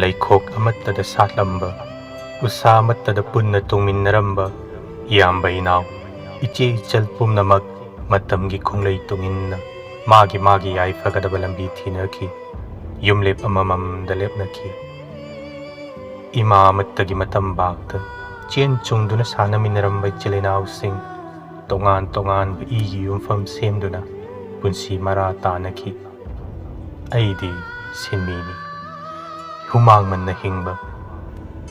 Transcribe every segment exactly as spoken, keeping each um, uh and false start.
ꯂꯩꯈꯣꯛ ꯑꯃꯠꯇꯗ ꯁꯥꯠꯂꯝꯕ, ꯎꯁꯥ ꯑꯃꯠꯇꯗ ꯄꯨꯟꯅ ꯇꯣꯡꯃꯤꯟꯅꯔꯝꯕ ꯏꯌꯥꯝꯕ ꯏꯅꯥꯎ, ꯏꯆꯦ ꯏꯆꯜ ꯄꯨꯝꯅꯃꯛ ꯃꯇꯝꯒꯤ ꯈꯣꯡꯂꯩ ꯇꯨꯡꯏꯟꯅ ꯃꯥꯒꯤ ꯃꯥꯒꯤ ꯌꯥꯏꯐꯒꯗꯕ ꯂꯝꯕꯤ ꯊꯤꯅꯈꯤ꯫ ꯌꯨꯝꯂꯦꯞ ꯑꯃꯃꯝꯗ ꯂꯦꯞꯅꯈꯤ꯫ ꯏꯃꯥ ꯑꯃꯠꯇꯒꯤ ꯃꯇꯝ ꯕꯥꯛꯇ ꯆꯦꯟ ꯆꯣꯡꯗꯨꯅ ꯁꯥꯟꯅꯃꯤꯟꯅꯔꯝꯕ ꯏꯆꯤꯜ ꯏꯅꯥꯎꯁꯤꯡ ꯇꯣꯉꯥꯟ ꯇꯣꯉꯥꯟꯕ ꯏꯒꯤ ꯌꯨꯝꯐꯝ ꯁꯦꯝꯗꯨꯅ ꯄꯨꯟꯁꯤ ꯃꯔꯥ ꯇꯥꯅꯈꯤ꯫ ꯑꯩꯗꯤ ꯁꯤꯟꯃꯤꯅꯤ꯫ ꯍꯨꯃꯥꯡ ꯃꯟꯅ ꯍꯤꯡꯕ,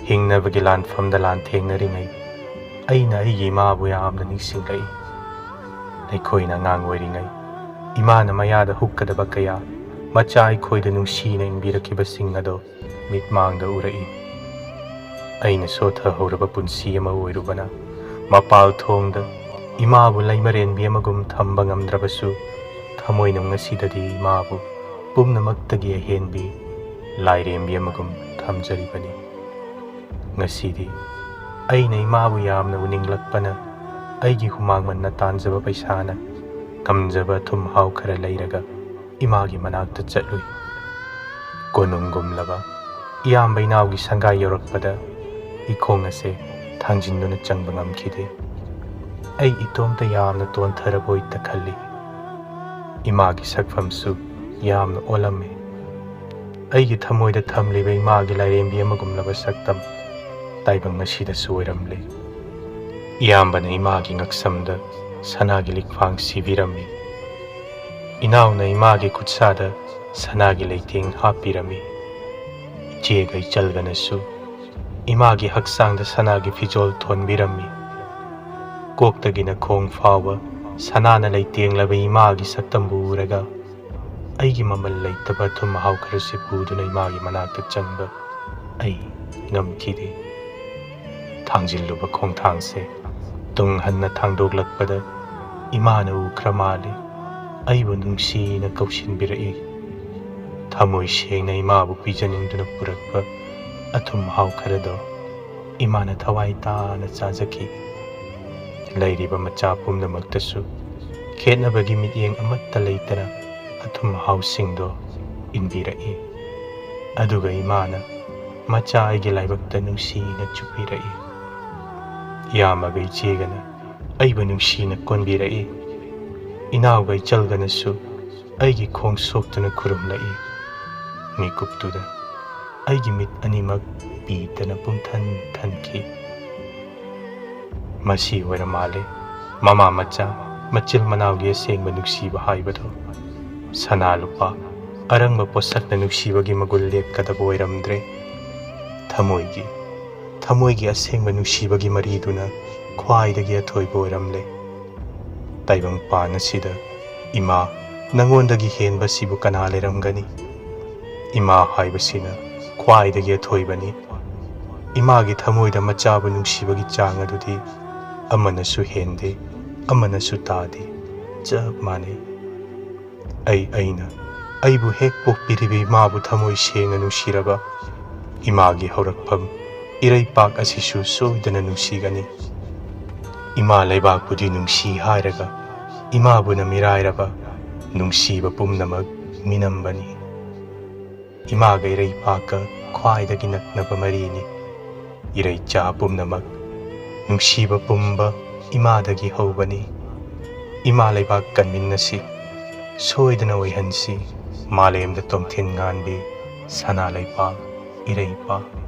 ꯍꯤꯡꯅꯕꯒꯤ ꯂꯥꯟꯐꯝꯗ ꯂꯥꯟꯊꯦꯡꯅꯔꯤꯉꯩ ꯑꯩꯅ ꯑꯩꯒꯤ ꯏꯃꯥꯕꯨ ꯌꯥꯝꯅ ꯅꯤꯡꯁꯤꯡꯂꯛꯏ꯫ ꯑꯩꯈꯣꯏꯅ ꯑꯉꯥꯡ ꯑꯣꯏꯔꯤꯉꯩ ꯏꯃꯥꯅ ꯃꯌꯥꯗ ꯍꯨꯛꯀꯗꯕ ꯀꯌꯥ ꯃꯆꯥ ꯑꯩꯈꯣꯏꯗ ꯅꯨꯡꯁꯤꯅ ꯏꯟꯕꯤꯔꯛꯈꯤꯕꯁꯤꯡ ꯑꯗꯣ ꯃꯤꯠꯃꯥꯡꯗ ꯎꯔꯛꯏ꯫ ꯑꯩꯅ ꯁꯣꯠꯊꯍꯧꯔꯕ ꯄꯨꯟꯁꯤ ꯑꯃ ꯑꯣꯏꯔꯨꯕꯅ ꯃꯄꯥꯜ ꯊꯣꯡꯗ ꯏꯃꯥꯕꯨ ꯂꯩꯃꯔꯦꯟꯕꯤ ꯑꯃꯒꯨꯝ ꯊꯝꯕ ꯉꯝꯗ꯭ꯔꯕꯁꯨ, ꯊꯃꯣꯏꯅꯨꯡ ꯑꯁꯤꯗꯗꯤ ꯏꯃꯥꯕꯨ ꯄꯨꯝꯅꯃꯛꯇꯒꯤ ꯑꯍꯦꯟꯕꯤ ꯂꯥꯏꯔꯦꯝꯕꯤ ꯑꯃꯒꯨꯝ ꯊꯝꯖꯔꯤꯕꯅꯤ꯫ ꯉꯁꯤꯗꯤ ꯑꯩꯅ ꯏꯃꯥꯕꯨ ꯌꯥꯝꯅ ꯎꯅꯤꯡꯂꯛꯄꯅ ꯑꯩꯒꯤ ꯍꯨꯃꯥꯡ ꯃꯟꯅ ꯇꯥꯟꯖꯕ ꯄꯩꯁꯥꯅ ꯉꯝꯖꯕ ꯑꯊꯨꯝ ꯑꯍꯥꯎ ꯈꯔ ꯂꯩꯔꯒ ꯏꯃꯥꯒꯤ ꯃꯅꯥꯛꯇ ꯆꯠꯂꯨꯏ꯫ ꯀꯣꯅꯨꯡꯒꯨꯝꯂꯕ ꯏꯌꯥꯝꯕ ꯏꯅꯥꯎꯒꯤ ꯁꯪꯒꯥꯏ ꯌꯧꯔꯛꯄꯗ ꯏꯈꯣꯡ ꯑꯁꯦ ꯊꯥꯡꯖꯤꯟꯗꯨꯅ ꯆꯪꯕ ꯉꯝꯈꯤꯗꯦ꯫ ꯑꯩ ꯏꯇꯣꯝꯇ ꯌꯥꯝꯅ ꯇꯣꯟꯊꯔꯕꯣꯏꯇ ꯈꯜꯂꯤ꯫ ꯏꯃꯥꯒꯤ ꯁꯛꯐꯝꯁꯨ ꯌꯥꯝꯅ ꯑꯣꯜꯂꯝꯃꯤ꯫ ꯑꯩꯒꯤ ꯊꯃꯣꯏꯗ ꯊꯝꯂꯤꯕ ꯏꯃꯥꯒꯤ ꯂꯥꯏꯔꯦꯝꯕꯤ ꯑꯃꯒꯨꯝꯂꯕ ꯁꯛꯇꯝ ꯇꯥꯏꯕꯪ ꯑꯁꯤꯗꯁꯨ ꯑꯣꯏꯔꯝꯂꯦ꯫ ꯏꯌꯥꯝꯕꯅ ꯏꯃꯥꯒꯤ ꯉꯛꯁꯝꯗ ꯁꯅꯥꯒꯤ ꯂꯤꯛꯐꯥꯡ ꯁꯤꯕꯤꯔꯝꯃꯤ꯫ ꯏꯅꯥꯎꯅ ꯏꯃꯥꯒꯤ ꯈꯨꯠꯁꯥꯗ ꯁꯅꯥꯒꯤ ꯂꯩꯇꯦꯡ ꯍꯥꯞꯄꯤꯔꯝꯃꯤ꯫ ꯏꯆꯦꯒ ꯏꯆꯜꯒꯅꯁꯨ ꯏꯃꯥꯒꯤ ꯍꯛꯆꯥꯡꯗ ꯁꯅꯥꯒꯤ ꯐꯤꯖꯣꯜ ꯊꯣꯟꯕꯤꯔꯝꯃꯤ꯫ ꯀꯣꯛꯇꯒꯤꯅ ꯈꯣꯡ ꯐꯥꯎꯕ ꯁꯅꯥꯅ ꯂꯩꯇꯦꯡꯂꯕ ꯏꯃꯥꯒꯤ ꯁꯛꯇꯝꯕꯨ ꯎꯔꯒ ꯑꯩꯒꯤ ꯃꯃꯜ ꯂꯩꯇꯕ ꯑꯊꯨꯝ ꯑꯍꯥꯎ ꯈꯔꯁꯤ ꯄꯨꯗꯨꯅ ꯏꯃꯥꯒꯤ ꯃꯅꯥꯛꯇ ꯆꯪꯕ ꯑꯩ ꯉꯝꯈꯤꯗꯦ꯫ ꯊꯥꯡꯖꯤꯜꯂꯨꯕ ꯈꯣꯡꯊꯥꯡꯁꯦ ꯇꯨꯡ ꯍꯟꯅ ꯊꯥꯡꯗꯣꯛꯂꯛꯄꯗ ꯏꯃꯥꯅ ꯎꯈ꯭ꯔ ꯃꯥꯜꯂꯦ꯫ ꯑꯩꯕꯨ ꯅꯨꯡꯁꯤꯅ ꯀꯧꯁꯤꯟꯕꯤꯔꯛꯏ꯫ ꯊꯃꯣꯏ ꯁꯦꯡꯅ ꯏꯃꯥꯕꯨ ꯄꯤꯖꯅꯤꯡꯗꯨꯅ ꯄꯨꯔꯛꯄ ꯑꯊꯨꯝ ꯑꯍꯥꯎ ꯈꯔꯗꯣ ꯏꯃꯥꯅ ꯊꯋꯥꯏ ꯇꯥꯅ ꯆꯥꯖꯈꯤ꯫ ꯂꯩꯔꯤꯕ ꯃꯆꯥ ꯄꯨꯝꯅꯃꯛꯇꯁꯨ ꯈꯦꯠꯅꯕꯒꯤ ꯃꯤꯠꯌꯦꯡ ꯑꯃꯠꯇ ꯂꯩꯇꯅ ꯑꯊꯨꯝ ꯑꯍꯥꯎꯁꯤꯡꯗꯣ ꯏꯟꯕꯤꯔꯛꯏ꯫ ꯑꯗꯨꯒ ꯏꯃꯥꯅ ꯃꯆꯥ ꯑꯩꯒꯤ ꯂꯥꯏꯕꯛꯇ ꯅꯨꯡꯁꯤꯅ ꯆꯨꯞꯄꯤꯔꯛꯏ꯫ ꯏꯌꯥꯝꯕꯒ ꯏꯆꯦꯒꯅ ꯑꯩꯕꯨ ꯅꯨꯡꯁꯤꯅ ꯀꯣꯟꯕꯤꯔꯛꯏ꯫ ꯏꯅꯥꯎꯒ ꯏꯆꯜꯒꯅꯁꯨ ꯑꯩꯒꯤ ꯈꯣꯡ ꯁꯣꯛꯇꯨꯅ ꯈꯨꯔꯨꯝꯂꯛꯏ꯫ ꯃꯤꯀꯨꯞꯇꯨꯗ ꯑꯩꯒꯤ ꯃꯤꯠ ꯑꯅꯤꯃꯛ ꯄꯤꯗꯅ ꯄꯨꯡꯊꯟ ꯊꯟꯈꯤ꯫ ꯃꯁꯤ ꯑꯣꯏꯔ ꯃꯥꯜꯂꯦ ꯃꯃꯥ ꯃꯆꯥ, ꯃꯆꯤꯜ ꯃꯅꯥꯎꯒꯤ ꯑꯁꯦꯡꯕ ꯅꯨꯡꯁꯤꯕ ꯍꯥꯏꯕꯗꯣ꯫ ꯁꯅꯥ ꯂꯨꯄꯥ, ꯑꯔꯪꯕ ꯄꯣꯠꯁꯛꯅ ꯅꯨꯡꯁꯤꯕꯒꯤ ꯃꯒꯨꯟ ꯂꯦꯞꯀꯗꯕ ꯑꯣꯏꯔꯝꯗ꯭ꯔꯦ꯫ ꯊꯃꯣꯏꯒꯤ, ꯊꯃꯣꯏꯒꯤ ꯑꯁꯦꯡꯕ ꯅꯨꯡꯁꯤꯕꯒꯤ ꯃꯔꯤꯗꯨꯅ ꯈ꯭ꯋꯥꯏꯗꯒꯤ ꯑꯊꯣꯏꯕ ꯑꯣꯏꯔꯝꯂꯦ꯫ ꯇꯥꯏꯕꯪꯄꯥꯟ ꯑꯁꯤꯗ ꯏꯃꯥ, ꯅꯉꯣꯟꯗꯒꯤ ꯍꯦꯟꯕꯁꯤꯕꯨ ꯀꯅꯥ ꯂꯩꯔꯝꯒꯅꯤ? ꯏꯃꯥ ꯍꯥꯏꯕꯁꯤꯅ ꯈ꯭ꯋꯥꯏꯗꯒꯤ ꯑꯊꯣꯏꯕꯅꯤ꯫ ꯏꯃꯥꯒꯤ ꯊꯃꯣꯏꯗ ꯃꯆꯥꯕꯨ ꯅꯨꯡꯁꯤꯕꯒꯤ ꯆꯥꯡ ꯑꯗꯨꯗꯤ ꯑꯃꯅꯁꯨ ꯍꯦꯟꯗꯦ, ꯑꯃꯅꯁꯨ ꯇꯥꯗꯦ, ꯆꯞ ꯃꯥꯟꯅꯩ꯫ ꯑꯩ, ꯑꯩꯅ ꯑꯩꯕꯨ ꯍꯦꯛ ꯄꯣꯛꯄꯤꯔꯤꯕ ꯏꯃꯥꯕꯨ ꯊꯃꯣꯏ ꯁꯦꯡꯅ ꯅꯨꯡꯁꯤꯔꯕ ꯏꯃꯥꯒꯤ ꯍꯧꯔꯛꯐꯝ ꯏꯔꯩꯄꯥꯛ ꯑꯁꯤꯁꯨ ꯁꯣꯏꯗꯅ ꯅꯨꯡꯁꯤꯒꯅꯤ꯫ ꯏꯃꯥ ꯂꯩꯕꯥꯛꯄꯨꯗꯤ ꯅꯨꯡꯁꯤ ꯍꯥꯏꯔꯒ ꯏꯃꯥꯕꯨꯅ ꯃꯤꯔꯥꯏꯔꯕ ꯅꯨꯡꯁꯤꯕ ꯄꯨꯝꯅꯃꯛ ꯃꯤꯅꯝꯕꯅꯤ꯫ ꯏꯃꯥꯒ ꯏꯔꯩꯄꯥꯛꯀ ꯈ꯭ꯋꯥꯏꯗꯒꯤ ꯅꯛꯅꯕ ꯃꯔꯤꯅꯤ꯫ ꯏꯔꯩꯆꯥ ꯄꯨꯝꯅꯃꯛ ꯅꯨꯡꯁꯤꯕ ꯄꯨꯝꯕ ꯏꯃꯥꯗꯒꯤ ꯍꯧꯕꯅꯤ꯫ ꯏꯃꯥ ꯂꯩꯕꯥꯛ ꯀꯟꯃꯤꯟꯅꯁꯤ, ꯁꯣꯏꯗꯅ ꯑꯣꯏꯍꯟꯁꯤ ꯃꯥꯂꯦꯝꯗ ꯇꯣꯝꯊꯤꯟ ꯉꯥꯟꯕꯤ ꯁꯅꯥ ꯂꯩꯄꯥꯛ ꯏꯔꯩꯄꯥꯛ꯫